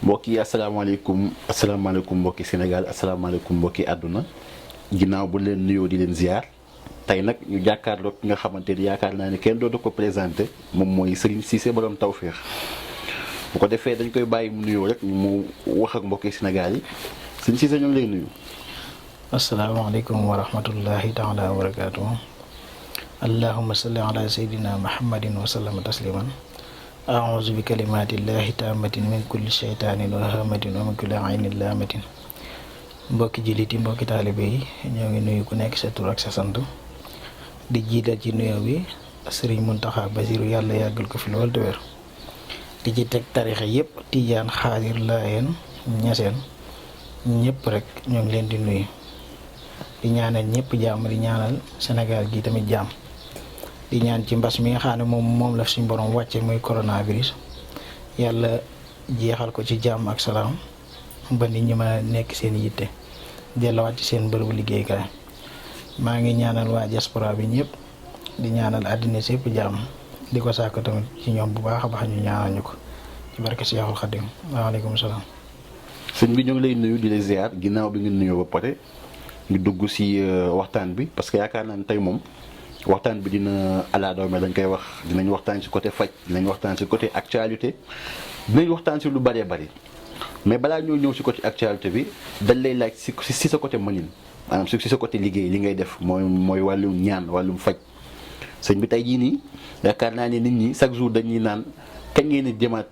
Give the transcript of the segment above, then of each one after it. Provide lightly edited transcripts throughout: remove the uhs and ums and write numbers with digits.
mbokk yi asalaamaaleykum mbokki Sénégal asalaamaaleykum mbokki àdduna ginnaaw bu leen nuyoo di leen ziar tey nag ñu jàkkaarloo ki nga xamante ni yaakaar naa ne kenn dootu ko présenté moom mooy Serigne Cissé borom tawféex bu ko defee dañ koy bàyyi mu nuyoo rek mu wax ak mbokki Sénégal yi Serigne Cissé ñu ngi lay nuyu. asalaamaaleykum wa rahmatullahi taala wa barakaatu. allahumma salli ala sayyidina muhammadin wa sallama tasliman. a'uuzu bi kalimaatillahi taammatin min kulli shaytaanin wa hamatin wa min kulli aynin laamatin. mbokki jullit yi mbokki taalibe yi ñoo ngi nuyu ku nekk sa tur ak sa sant di jiital ci nuyoo bi Sëriñ Muntaxa Basiru yàlla yàggal ko fi lool te wér di ci teg tarixa yëpp Tijaan Xaadir Laayeen Ñaseen ñëpp rek ñoo ngi leen di nuyu di ñaanal ñëpp jàmm di ñaanal Sénégal gi tamit jàmm di ñaan ci mbas mi nga xam ne moom la suñu borom wàcce muy coronavirus yàlla jeexal ko ci jàmm ak salaam ba nit ñi mën a nekk seen yitte delluwaat ci seen bërëbu liggéeykaay maa ngi ñaanal waa diaspora bi ñëpp di ñaanal àddina sépp jàmm di ko sàkk tamit ci ñoom bu baax a baax ñu ñaanal ñu ko ci barke Seexul Xadim waaleykum salaam. sëñ bi ñu ngi lay nuyu di la ziar ginnaaw bi nga nuyoo ba pare ñu dugg si waxtaan bi parce que yaakaar naa ne tey moom waxtaan bi dina ala doome lañ koy wax dinañ waxtaan si côté faj dinañ waxtaan si côté actualité dinañ waxtaan si lu bëree bëri mais balaa ñoo ñëw si côté actualité bi dañ lay laaj si sa côté mënin maanaam si sa côté liggéey li ngay def mooy wàllum ñaan wàllum faj sëñ bi tey jii nii yaakaar naa ne nit ñi chaque jour dañuy naan kañ ngeen di jëmaat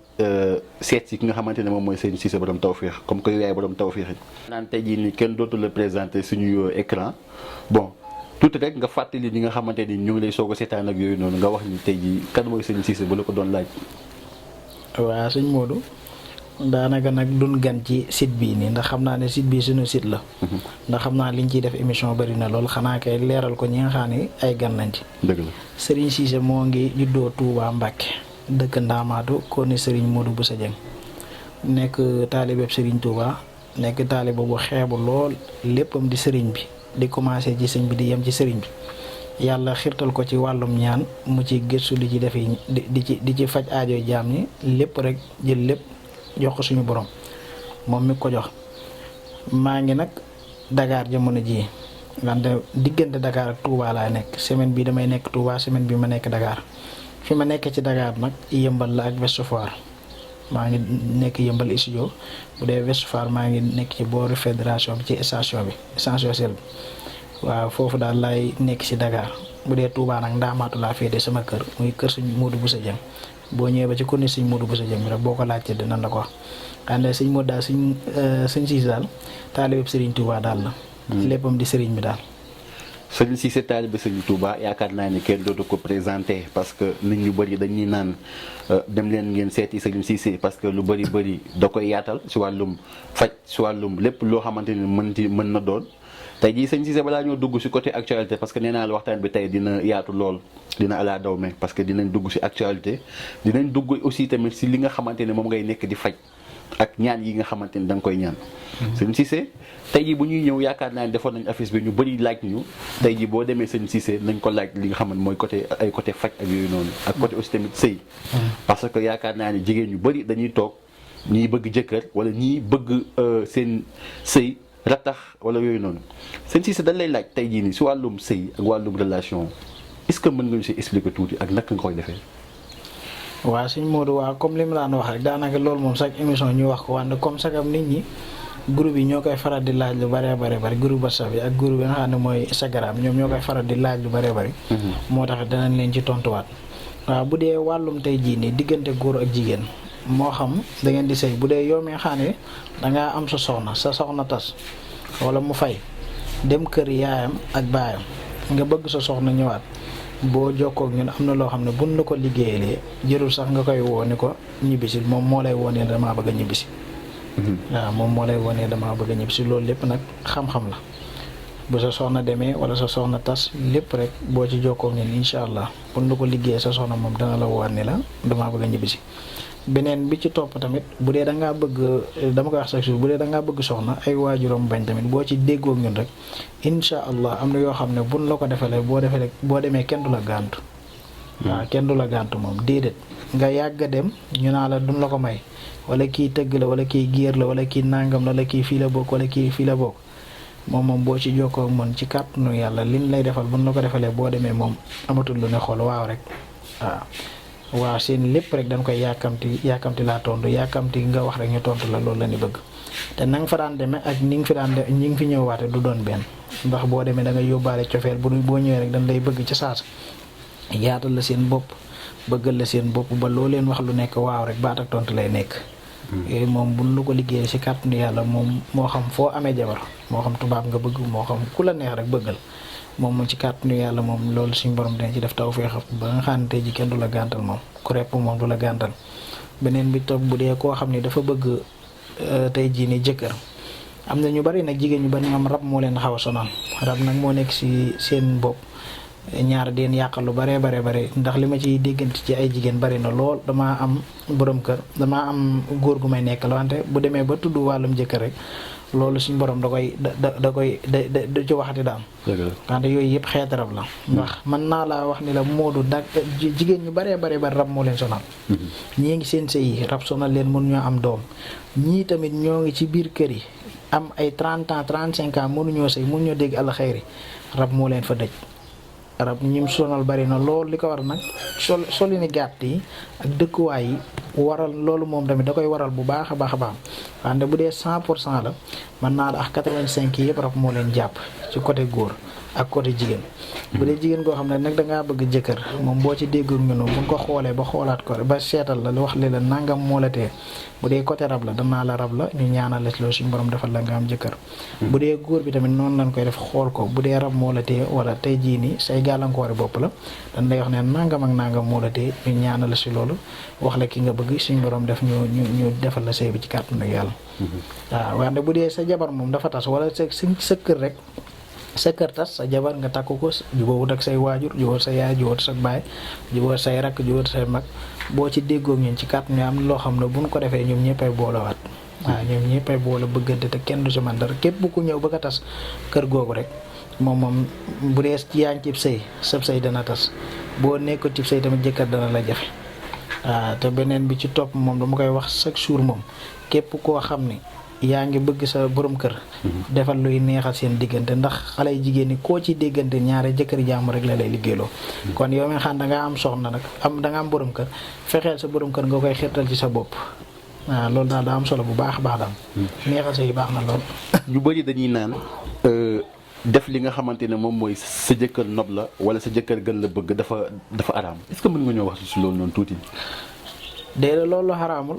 seet si ki nga xamante ne moom mooy Serigne Cissé borom tawféex comme que yaay borom tawféex yi. naan tey jii nii kenn dootu la présenté suñu écran bon tuuti rek nga fàttali ñi nga xamante ni ñu ngi lay soog a seetaan ak yooyu noonu nga wax ni tey jii kan mooy Serigne Cissé ba la ko doon laaj. waaw sëñ Modou daanaka nag duñ gan ci site bii nii ndax xam naa ne site bii suñu site la. ndax xam naa liñ ciy def émission bari na lool xanaa kay leeral ko ñi nga xam ne ay gan lañ ci. dëgg la Serigne Cissé moo ngi juddoo Touba Mbacke dëkk Ndaamaatu ko ni Serigne Modou Bousso Dieng nekk taalibeeb Serigne Touba nekk taalibe bu xeebu lool léppam di Serigne bi di commencé ci sëñ bi di yem ci Serigne bi yàlla xirtal ko ci wàllum ñaan mu ci gëstu di ci def di ci faj aajo jaam ñi lépp rek jël lépp jox ko suñu borom moom mi ko jox. maa ngi nag Dakar jamono jii wante diggante Dakar ak Touba laay nekk semaine bi damay nekk Touba semaine bi ma nekk Dakar fi ma nekk ci Dakar nag yëmbal la ak Ouest Foire maa ngi nekk yëmbal studio bu dee Ouest Foire maa ngi nekk ci booru fédération bi ci station bi sel bi waaw foofu daal laay nekk ci Dakar bu dee Touba nag Ndaamaatu laa féete sama kër muy kër Sëñ Modou Bousso Dieng boo ñëwee ba ci kon Sëñ Modou Bousso Dieng bi rek boo ko laajtee dinañ la ko wax ànd Sëñ Modou daal Sëñ Cissé daal taalibe Serigne Touba daal la. léppam di Serigne bi daal. Serigne Cissé taalibe Serigne Touba yaakaar naa ni kenn dootu ko présenté parce que nit ñu bëri dañuy naan dem leen ngeen seeti Serigne Cissé parce que lu bëri da koy yaatal si wàllum faj si wàllum lépp loo xamante ni mën na doon. tey jii Serigne Cissé balaa ñoo dugg si côté actualité parce que nee naa la waxtaan bi tey dina yaatu lool dina ala daw me parce que dinañ dugg si actualité dinañ dugg aussi tamit si li nga xamante ne moom ngay nekk di faj ak ñaan yi nga xamante ni da nga koy ñaan. Serigne Cissé tey jii bu ñuy ñëw yaakaar naa ne defoon nañ affiche bi ñu bëri laaj ñu tey jii boo demee Serigne Cissé nañ ko laaj li nga xamante mooy côté faj ak yooyu noonu. ak côté aussi tamit sëy. parce que yaakaar naa ne jigéen ñu bëri dañuy toog ñii bëgg jëkkër wala ñii bëgg seen sëy. ratax wala yooyu noonu Serigne Cissé dañ lay laaj tey jii nii si wàllum sëy ak wàllum relation est-ce que mën nga ñu si expliquer tuuti ak naka nga koy defee. waaw sëñ Modou waaw comme li mu daan wax rek daanaka loolu moom chaque émission ñu wax ko wante comme sagam nit ñi groupe yi ñoo koy faral di laaj lu bëree bëri groupe WhatsApp yi ak groupe yi nga xam ne mooy Instagram ñoom ñoo koy faral di laaj lu bëree bëri. moo tax danañ leen ci tontuwaat. waaw bu dee wàllum tey jii nii diggante góor ak jigéen. moo xam da ngeen di sëy bu dee yow mi nga xam ne dangaa am sa soxna tas wala mu fay dem kër yaayam ak baayam nga bëgg sa soxna ñëwaat boo jokkoo ak ñun am na loo xam ne buñ la ko liggéeyalee jërul sax nga koy woo ni ko ñibbisi moom moo lay woo ne damaa bëgg a ñibbisi. waaw moom moo lay woo ne damaa bëgg a ñibbisi loolu lépp nag xam-xam la bu sa soxna demee wala sa soxna tas lépp rek boo ci jokkoo ak ñun incha allah buñ la ko liggéeyee sa soxna moom dana la woowaat ni la damaa bëgg a ñibbisi. beneen bi ci topp tamit bu dee da ngaa bëgg dama koy wax chaque jour bu dee da ngaa bëgg soxna ay waajuram bañ tamit boo ci déggoo ak ñun rek incha allah am na yoo xam ne buñ la ko defalee boo demee kenn du la gàntu. waaw kenn du la gàntu moom déedéet nga yàgg a dem ñu naa la duñ la ko may wala kii tëgg la wala kii géer la wala kii nàngam la wala kii fii la bokk wala kii fii la bokk moom boo ci jokkoo ak man ci kàttanu yàlla liñ lay defal buñ la ko defalee boo demee moom amatul lu ne xool waaw rek waaw seen lépp rek dañ koy yàkkamti laa tontu yàkkamti nga wax rek ñu tontu la loolu la ni bëgg te na nga fa daan demee ak ni nga fi daan ñi ngi fi ñëwaate du doon benn ndax boo demee da nga yóbbaale cofeel boo ñëwee rek dañ lay bëgg ca saasa yaatal la seen bopp bëggal la seen bopp ba loo leen wax lu nekk waaw rek baat ak tontu lay nekk. yooyu moom buñ lu ko liggéeyee ci kàttanu yàlla moom moo xam foo amee jabar moo xam tubaab nga bëgg moo xam ku la neex rek bëggal moom ci kàttanu yàlla moom loolu suñu borom dina ci def tawfeex ba nga xam ne tey ji kenn du la gàntal moom ku repp moom du la gàntal beneen bi toog bu dee koo xam ne dafa bëgg tey jii ni jëkkër am na ñu bari nag jigéen ñu bari ñoom rab moo leen xaw a sonal rab nag moo nekk ci seen bopp ñaar deen yàqal lu bare ndax li ma ciy déggante ci ay jigéen bari na lool damaa am borom kër damaa am góor gu may nekk la wante bu demee ba tudd wàllum jëkkër rek loolu suñu borom da koy ci waxati daal wante yooyu yëpp xeet rab la ndax mën naa laa wax ni la moodu dak jigéen ñu bare rab moo leen sonal ñii ngi seen sëy yi rab sonal leen mënuñoo am doom ñii tamit ñoo ngi ci biir kër yi am ay 30 ans 35 ans mënuñoo sëy mënuñoo dégg alxayri rab moo leen fa dëj rab ñim sonal bari na lool li ko war nag solini gàtt yi ak dëkkuwaay yi waral loolu moom tamit da koy waral bu baax a baax wante bu dee 100% la mën naa la ak 85 yi yëpp rab moo leen jàpp ci côté góor ak côté jigéen bu dee jigéen koo xam ne nag dangaa bëgg jëkkër moom boo ci déggoog ñunu bu ko xoolee ba xoolaat ko ba seetal la wax li la nangam moo la tee bu dee côté rab la danaa la rab la ñu ñaanal la ci loolu suñu borom defal la nga am jëkkër bu dee góor bi tamit noonu lañ koy def xool ko bu dee rab moo la tee wala tey jii nii say gàllankoori bopp la dañ lay wax ne nangam ak nangam moo la tee ñu ñaanal la ci loolu wax la ki nga bëgg suñu borom def ñu defal la sëy bi ci kàttanu yàlla waaw wante bu dee sa jabar moom dafa tas wala sa kër rek sa kër tas sa jabar nga takku ko jubóowut ak say waajur jubóowut sa yaay jubóowut sa baay jubóowut say rakk jubóowut say mag boo ci déggoo ñun ci kàtt ñu am loo xam ne buñ ko defee ñoom ñëppay boolewaat waaw ñoom ñëppay boole bëggante te kenn du si man dara képp ku ñëw bëgg a tas kër googu rek moom bu dee yaa ngi cib sëy sab sëy dana tas boo nekkul cib sëy tamit jëkkër dana la jafe waaw te beneen bi ci topp moom dama koy wax chaque jour moom képp koo xam ne yaa ngi bëgg sa borom kër defal luy neexal seen diggante ndax xale yu jigéen ñi koo ci déggante ñaare jëkkër jàmm rek la lay liggéeyloo kon yow mi nga xam da nga am soxna nag da nga am borom kër fexeel sa borom kër nga koy xirtal ci sa bopp waaw loolu daal daa am solo bu baax a baax daal neexal sa yi baax na lool ñu bëri dañuy naan def li nga xamante ne moom mooy sa jëkkër nob la wala sa jëkkër gën la bëgg dafa araam est-ce que mën nga ñoo wax ci loolu noonu tuuti déedéet loolu xaraamul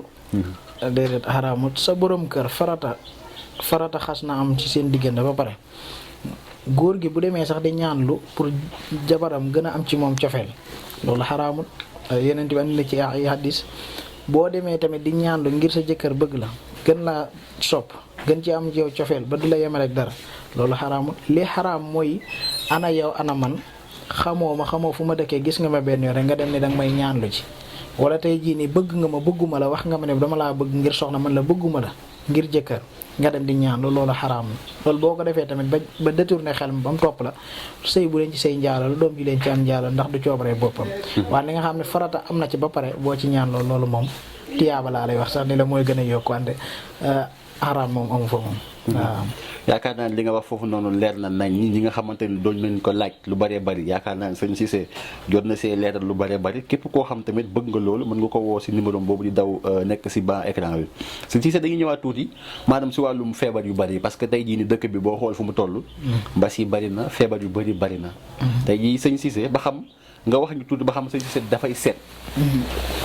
déedéet xaraamut sa borom kër farata xas na am ci seen diggante ba pare góor gi bu demee sax di ñaanlu pour jabaram gën a am ci moom cofeel loolu xaraamut yeneen bi andi na ci ay hadis boo demee tamit di ñaanlu ngir sa jëkkër bëgg la gën laa sopp gën ci am yow cofeel ba du la yemale ak dara loolu xaraamut li xaraam mooy ana yow ana man xamoo fu ma dëkkee gis nga ma benn yoon rek nga dem ne danga may ñaanlu ci wala tey jii nii bëgg nga ma bëgguma la wax nga ma ne dama laa bëgg ngir soxna man la bëgguma la ngir jëkkër nga dem di ñaan loolu xaraam loolu boo ko defee tamit ba détourné xel mi ba mu topp la sëy bu leen ci sëy njaalo la doom ji leen ci am njaalo ndax du coobaree boppam waaye li nga xam ne farata am na ci ba pare boo ci ñaan loolu moom tiyaaba laa lay wax sax ni la mooy gën a yokk wante xaraam moom amu fa moom waaw yaakaar naa ne li nga wax foofu noonu leer na nañ ñi nga xamante ni doon nañ ko laaj lu bëree bëri yaakaar naa ne sëñ Cissé jot na see leeral lu bëree bëri képp koo xam tamit bëgg nga loolu mën nga ko woo si numéro boobu di daw nekk si ban écran bi sëñ Cissé dañuy ñëwaat tuuti maanaam si wàllum feebar yu bëri parce que tey jii ni dëkk bi boo xool fu mu toll mbas yi bëri na feebar yu bëri na tey jii sëñ Cissé ba xam nga wax ñu tuuti ba xam sëñ Cissé dafay seet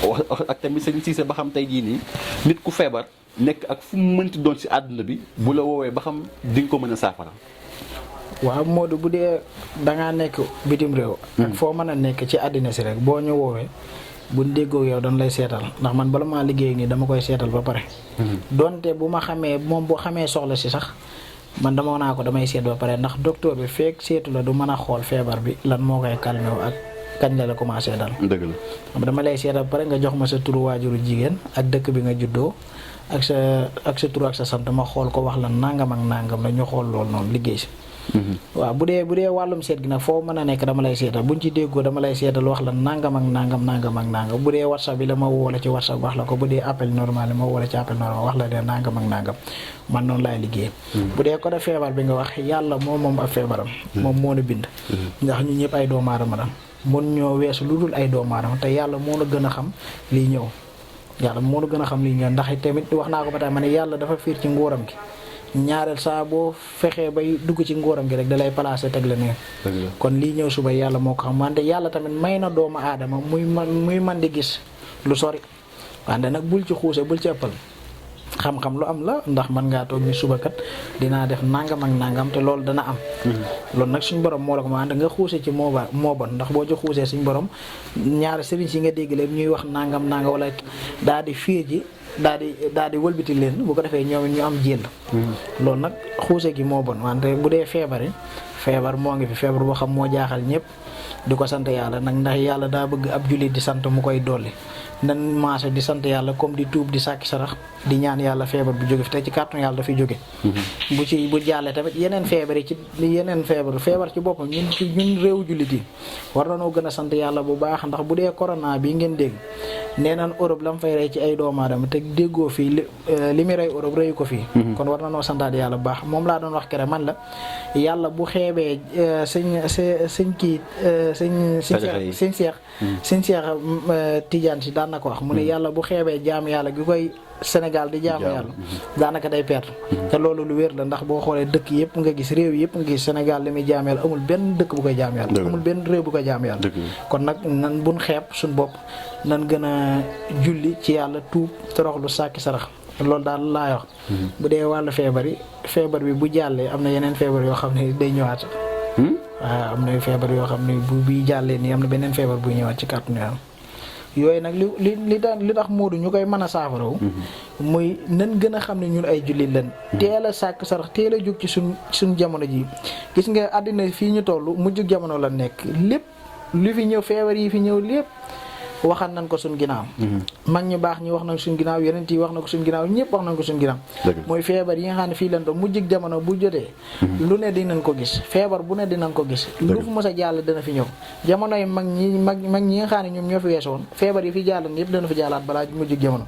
wax ak tamit sëñ Cissé ba xam tey jii nii nit ku feebar nekk ak fu mu mënti doon si àdduna bi bu la woowee ba xam di nga ko mën a saafara. waaw Modou bu dee dangaa nekk bitim réew ak foo mën a nekk ci àddina si rek boo ñu woowee buñ déggoo yow dañ lay seetal ndax man bala maa liggéey nii dama koy seetal ba pare donte bu ma xamee moom boo xamee soxla si sax man dama naa ko damay seet ba pare ndax docteur bi fekk seetu la du mën a xool feebar bi lan moo koy calmé ak kañ la commencé dal dëgg la dama lay seetal ba pare nga jox ma sa turu waajuru jigéen ak dëkk bi nga juddoo ak sa tur ak sa sant ma xool ko wax la nangam ak nangam la ñu xool loolu noonu liggéey si waaw bu dee wàllum seet gi nag foo mën a nekk dama lay seetal buñ ci déggoo dama lay seetal wax la nangam ak nangam bu dee WhatsApp bi la ma woo la ci WhatsApp wax la ko bu dee appel normal ma woo la ci appel normal wax la de nangam ak nangam man noonu laay liggéey. bu dee ko def feebar bi nga wax yàlla moom ab feebaram. moom moo na bind. ndax ñu ñëpp ay doomu aadama la mun ñoo weesu lu dul ay doomu aadama te yàlla moo la gën a xam liy ñëw yàlla moo la gën a xam liy ñëw ndax tamit wax naa ko ba tey ma ne yàlla dafa fiir ci nguuram gi. ñaareel saa boo fexee bay dugg ci ngóoram gi rek dalay placer teg la ne kon lii ñëw suba yàlla moo ko xam wante yàlla tamit may na doomu aadama muy man di gis lu sori wante nag bul ci xuuse bul ci ëppal xam-xam lu am la ndax man ngaa toog ni suba kat dinaa def nangam ak nangam te loolu dana am loolu nag suñ borom moo la ko ma wante nga xuuse ci moo bon ndax boo ci xuusee suñ borom ñaari sëriñ si nga dégg leen ñuy wax nangam wala daal di fiir ji daal di wëlbiti leen bu ko defee ñoom ñu am jël loolu nag xuuse gi moo bon wante bu dee feebar moo ngi fi feebar boo xam moo jaaxal ñëpp di ko sant yàlla nag ndax yàlla daa bëgg ab jullit di sant mu koy dolli nan maase di sant yàlla comme di tuub di sàkki sarax di ñaan yàlla feebar bu jóge fi te ci kàttanu yàlla dafay jóge bu jàllee tamit yeneen feebar ci boppam ñun réew jullit yi war na noo gën a sant yàlla bu baax ndax bu dee corona bi ngeen dégg nee naan Europe la mu fay rey ci ay doomu aadama te déggoo fii li muy rey Europe reyu ko fii kon war na noo santaat yàlla bu baax moom laa doon wax kere man la yàlla bu xeebee sëñ Seex Tijaan si daan na ko wax mu ne yàlla bu xeebee jaam yàlla gi koy Sénégal di jaamu yàlla daanaka day perte te loolu lu wér la ndax boo xoolee dëkk yëpp nga gis réew yëpp nga gis Sénégal li muy jaam yàlla amul benn dëkk bu koy jaam yàlla amul benn réew bu koy jaam yàlla kon nag nan buñ xeeb suñ bopp nan gën a julli ci yàlla tuub toroxlu sàkki sarax loolu daal laay wax bu dee wàllu feebar bi bu jàllee am na yeneen feebar yoo xam ne day ñëwaat waaw am na feebar yoo xam ne bu jàllee nii am na beneen feebar buy ñëwaat ci kàttanu yàlla yooyu nag li tax Modou ñu koy mën a saafaraw muy nan gën a xam ne ñun ay jullit lañ teel a sàkk sarax teel a jóg ci suñ jamono ji gis nga àddina fii ñu toll mujj jamono la nekk lépp li fi ñëw feebar yi fi ñëw lépp waxal nañ ko suñ ginnaaw mag ñu baax ñi wax nañ suñ ginnaaw yeneen yi wax na ko suñ ginnaaw ñëpp wax nañ ko suñ ginnaaw mooy feebar yi nga xam ne fii lañ doon mujj jamono bu jotee lu ne dinañ ko gis feebar bu ne dinañ ko gis lu fu mës a jàll dana fi ñëw jamono yi mag ñi nga xam ne ñoom ñoo fi weesoon feebar yi fi jàllan yëpp dana fi jàllaat balaa mujj jamono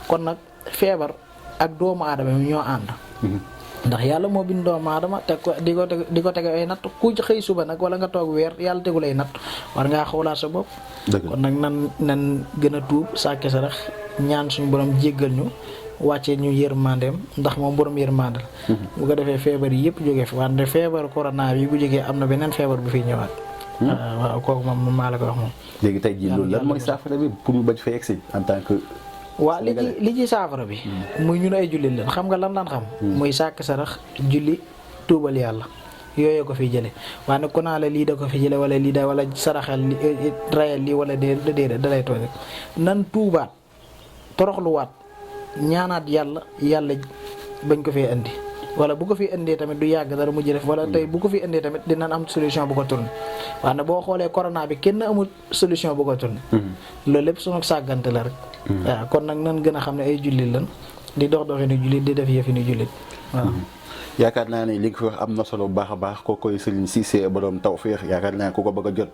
kon nag feebar ak doomu aadama yi ñoo ànd ndax yàlla moo bind doomu aadama teg ko di ko tege ay natt ku xëy suba nag wala nga toog weer yàlla tegul ay natt war ngaa xoolaat sa bopp kon nag nan gën a tuub sàkke sa rax ñaan suñu borom jéggal ñu wàccee ñu yërmandeem ndax moom borom yërmande la bu ko defee feebar yi yëpp jógee fi wante feebar corona bi bu jógee am na beneen feebar bu fiy ñëwaat waaw kooku moom maa la ko wax moom léegi tey jii loolu lan mooy saafara bi pour ñu bañ fa yegsi en tant que waaw li ci saafara bi muy ñun ay jullit leen xam nga lan daan xam muy sàkk sarax julli tuubal yàlla yooyu ko fi jële waaye nag ku naa la lii da ko fi jële wala lii da wala saraxal rayal lii wala déedéet da lay tooñ rek nan tuubaat toroxluwaat ñaanaat yàlla bañ ko fee indi wala bu ko fi indee tamit du yàgg dara mujj def wala tey bu ko fi indee tamit dinañ am solution bu ko tourné waaye nag boo xoolee corona bi kenn amul solution bu ko tourné loolu lépp sunu sàggante la rek waaw kon nag nan gën a xam ne ay jullit lan di dox doxinu jullit di def yëfinu jullit waaw yaakaar naa ne li nga fi wax am na solo bu baax a baax koo koy Serigne Cissé borom tawféex yaakaar naa ne ku ko bëgg a jot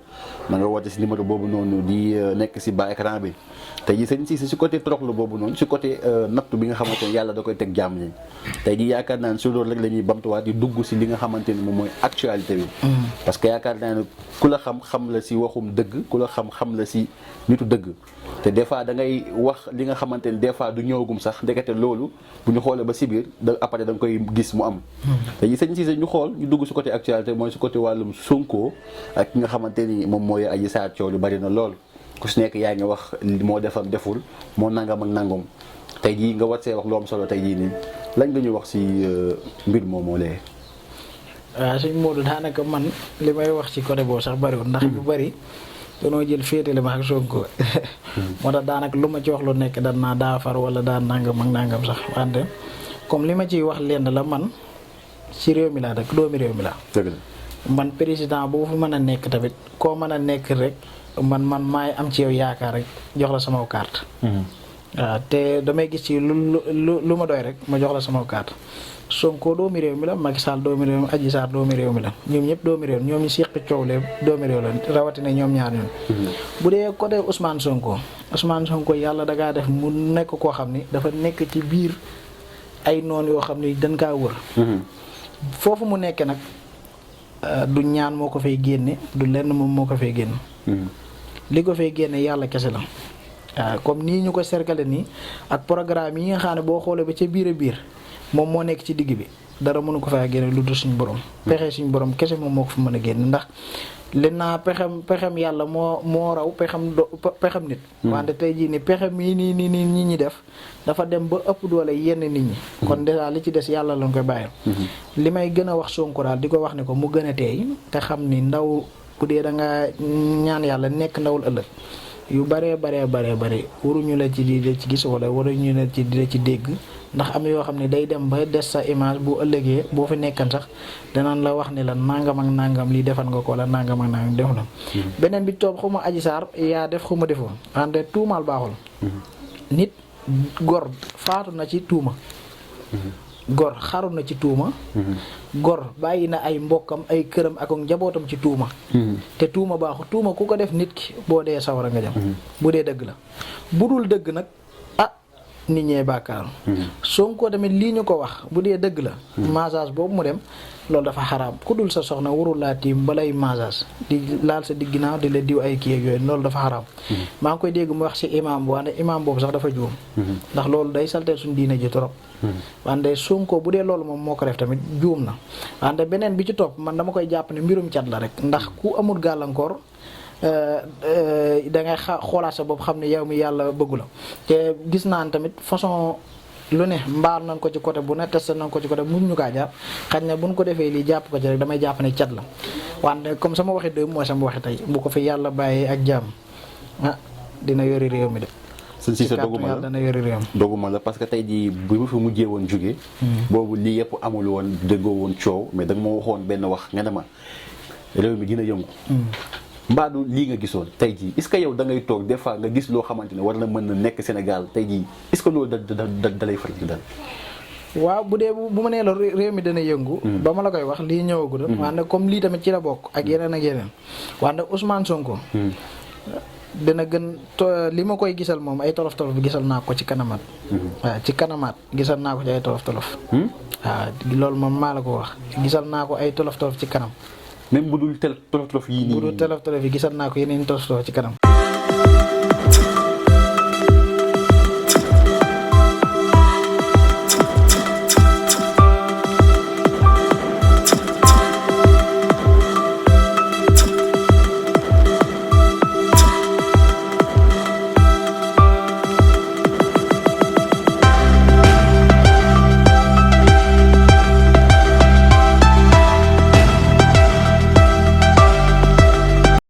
na nga woote si numéro boobu noonu di nekk si bas écran bi tey jii Serigne Cissé si côté toroxlu boobu noonu si côté nattu bi nga xamante ne yàlla da koy teg jàmm ñi tey jii yaakaar naa ne si loolu rek la ñuy bamtuwaat di dugg si li nga xamante ni moom mooy actualité bi parce que yaakaar naa ne ku la xam la si waxum dëgg ku la xam la si nitu dëgg te des fois da ngay wax li nga xamante ni des fois du ñëwagum sax ndekete loolu bu ñu xoolee ba si biir après da nga koy gis mu am te yi sëñ Cissé ñu xool ñu dugg si côté actualité mooy si côté wàllum Sonko ak ki nga xamante ni moom mooy Adji Sarr coow lu bari na lool ku si nekk yaa ngi wax moo def ak deful moo nangam ak nangam tey jii nga war see wax lu am solo tey jii nii lañ nga ñuy wax si mbir moomoo lee waaw suñ Modou daanaka man li may wax ci côté boobu sax bariwul ndax bu bari danoo jël féetale ma ak Sonko moo tax daanaka lu ma ci wax lu nekk daan naa daa far wala daa nangam ak nangam sax wante comme li ma ciy wax lenn la man ci réew mi laa rek doomi réew mi laa man président boo fi mën a nekk tamit koo mën a nekk rek man maay am ci yow yaakaar rek jox la sama carte waaw te damay gis ci lu ma doy rek ma jox la sama carte Sonko doomi réew mi la Macky Sall doomi réew mi Adji Sarr doomi réew mi la ñoom ñëpp doomi réew ñoom ñu seq coow lee doomi réew la rawatina ñoom ñaar ñoom. bu dee côté Ousmane Sonko yàlla da ngaa def mu nekk koo xam ni dafa nekk ci biir ay noon yoo xam ni dañ kaa wër. foofu mu nekkee nag du ñaan moo ko fay génne du lenn moom moo ko fay génne. li ko fay génne yàlla kese la. waaw comme nii ñu ko cercale nii ak programme yi nga xam ne boo xoolee ba ca biir a biir moom moo nekk ci digg bi dara mënu ko faa génne lu dul suñu borom. pexe suñu borom kese moom moo ko fa mën a génne ndax li naa pexem yàlla moo raw pexem nit. wante tey jii ni pexem yi nii nit ñi def dafa dem ba ëpp doole yenn nit ñi. kon déjà li ci des yàlla lañ koy bàyyil. li may gën a wax Sonko daal di ko wax ne ko mu gën a teey te xam ni ndaw bu dee da nga ñaan yàlla nekk ndawul ëllëg. yu bare waruñu la ci di ci gis wala waruñu la ci di ci dégg ndax am yoo xam ne day dem ba des sa image bu ëllëgee boo fi nekkan sax danañ la wax ne la nangam ak nangam lii defal nga ko wala nangam ak nangam def na. beneen bi toog xuma Adji Sarr yaa def xuma defoo wante tuumaal baaxul. nit gor faatu na ci tuuma. gor xaru na ci tuuma. gor bàyyi na ay mbokkam ay këram ak njabootam ci tuuma. te tuuma baaxul tuuma ku ko def nit ki boo dee sawara nga jëm. bu dee dëgg la bu dul dëgg nag ah nit ñee bàkkaar. Sonko tamit lii ñu ko wax bu dee dëgg la. massage boobu mu dem loolu dafa xaraam ku dul sa soxna warul laa tiim balay massage di laal sa digg ginnaaw di la diw ay kii ak yooyu loolu dafa xaraam. maa ngi koy dégg mu wax ci imam bu wante imam boobu sax dafa juum. ndax loolu day salteel suñu diine ji trop. wante Sonko bu dee loolu moom moo ko def tamit juum na wante beneen bi ci topp man dama koy jàpp ne mbirum cat la rek ndax ku amul gàllankoor da ngay xoolaat sa bopp xam ne yow mi yàlla bëggu la te gis naan tamit façon lu ne mbaar nañ ko ci côté bu ne testé nañ ko ci côté bu ñu kaa jàpp xañ na buñ ko defee lii jàpp ko ci rek damay jàpp ne cat la wante comme sama waxi démb mooy sama waxi tey bu ko fi yàlla bàyyee ak jàmm ah dina yori réew mi de. sëñ Cissé doguma la parce que tey jii bu ma fi mujjee woon jóge boobu lii yëpp amul woon déggoo woon coow mais danga ma waxoon benn wax nga ne ma réew mi dina yëngu. mbaadu lii nga gisoon tey jii est-ce que yow da ngay toog des fois nga gis loo xamante ne war na mën na nekk Sénégal tey jii est-ce que loolu da lay faral di dal. waaw bu dee bu ma nee la réew mi dana yëngu. ba ma la koy wax lii ñëwagul. wante comme lii tamit ci la bokk ak yeneen wante Ousmane Sonko. dana gën li ma koy gisal moom ay tolof tolof gisal naa ko ci kanamaat. waaw ci kanamaat gisal naa ko ci ay tolof tolof. waaw loolu moom maa la ko wax gisal naa ko ay tolof tolof ci kanam. même bu dul tolof tolof yii nii. bu dul tolof tolof yi gisal naa ko yeneen tolof tolof ci kanam.